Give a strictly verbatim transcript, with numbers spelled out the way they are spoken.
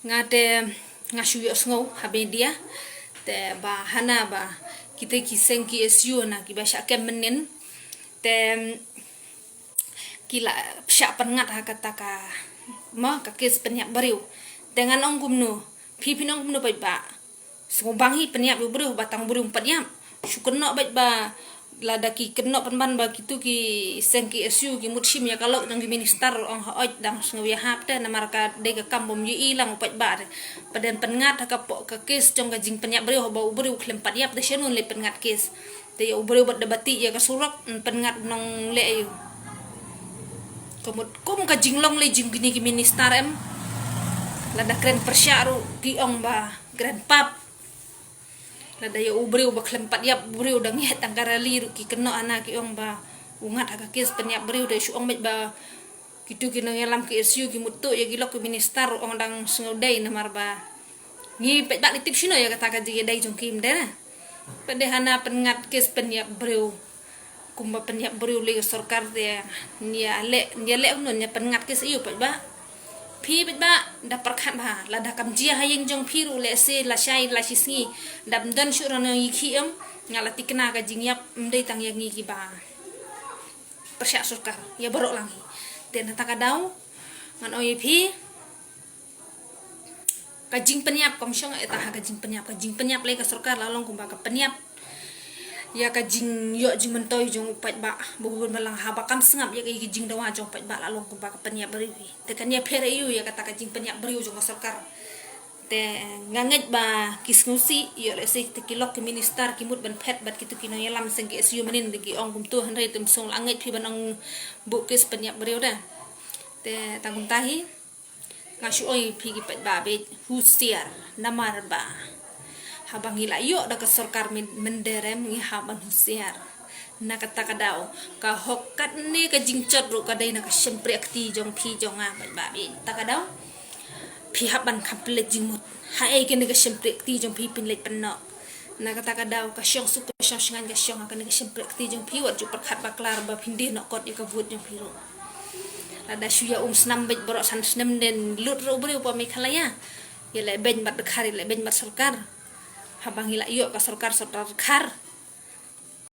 Nga te nga shu ïohsngew ha media te ba hana ba kita ki seng ki S U na kiba shah kem mynnin te ki la shah pynngat ha kata ka, ma, ka kes pynïap briew. Te ngan ong kumno, phi phin ong kumno paidbah? Sngewbha hi pynïap ïa u briew ba tang u briew um pat ïap. Shu kynnoh beit ba lada ki kynnoh pynban ba kitu ki seng ki S U ki mut shim ïa ka lok jong ki minister, ong hooid, dang sngewbha ïahap te, namar ka dei ka kam bym ïohi lang u paidbah te. Pat dei pynngat ha ka pok ka kes jong ka jingpynïap briew ba u briew khlem pat ïap te shano lei pynngat kes. Te ïa u briew bad da ba tih ïa ka surok, mm, pynngat nongleh ïa u. Ka mut kum ka jinglong lei jong kine ki minister em. Lada kren pyrshah ruh ki ong ba kren pap. Lada ïa u briew ba khlem pat ïap, u briew dang ïaid tang ka rally ruh ki kynnoh, hana ki ong ba u ngat ha ka kes pynïap briew. Te shu ong beit ba kitu ki nongïalam ki S U ki mut tuh ïa ki lok ki minister, ong dang sngewdei, namar ba ngi paidbah ngi tip shano ïa kata ka jingïadei jong ki mynta na. Pat dei hana pynngat kes pynïap briew. Kumba pynïap briew lei ka sorkar te nia leh, nia leh kumno, nia pynngat kes ïa u paidbah? Phi paidbah da pyrkhat bha, lada kam jia ha ïing jong phi ruh lehse lashai lashisngi, dap don shuh ranong ïa ki em, nga la tikna ka jingïap, ym dei tang ïa ngi kiba pyrshah sorkar, ïa baroh lang hi. Te na kata ka daw ngan ong ïa phi, ka jingpynïap, kam shong ïa ta ha ka jingpynïap, ka jingpynïap lei ka sorkar la long kumba ka pynïap ïa ka jingïoh jingmyntoi jong u paidbah. Ba bun balang haba kam sngap ïa ka jingdawa jong u paidbah la long kumba ka pynïap briew hi. Te kan ïapher ïa u ïa kata ka jingpynïap briew jong ka sorkar. Te nga ngeit ba ki sngewsih ïoh lehse te ki lok ki minister ki mut ban phet bad kitu ki nongïalam seng ki S U mynnin, da ki ong kumtu, hynrei te ym sngewlah ngeit phi ban ong buh kes pynïap briew da. Te tang kumta hi. Nga shu ong ïa phi ki paidbah beit, husiar, namar ba haba ngi la ïoh da ka sorkar myn-, mynder em, ngi hap ban husiar. Na kata ka daw, ka hok katne ka jingjot ruh ka dei na ka shympriahkti jong phi jong nga paidbah beit. Kata ka daw phi hap ban kham pynleit jingmut. Haei kane ka shympriahkti jong phi pynleit pynnoh? Na kata ka daw ka shong suk ka shong shngaiñ ka shong ha kane ka shympriahkti jong phi, wat ju pyrkhat bakla ba phin die noh kot ïa ka vote jong phi ruh. Lada shu ïa um snam beit baroh san snem, dei lut ruh u briew pa Meghalaya. Ïa leh beiñ bad dkhar, ïa leh beiñ bad sorkar. Haba ngi la ïoh ka sorkar, sorkar dkhar,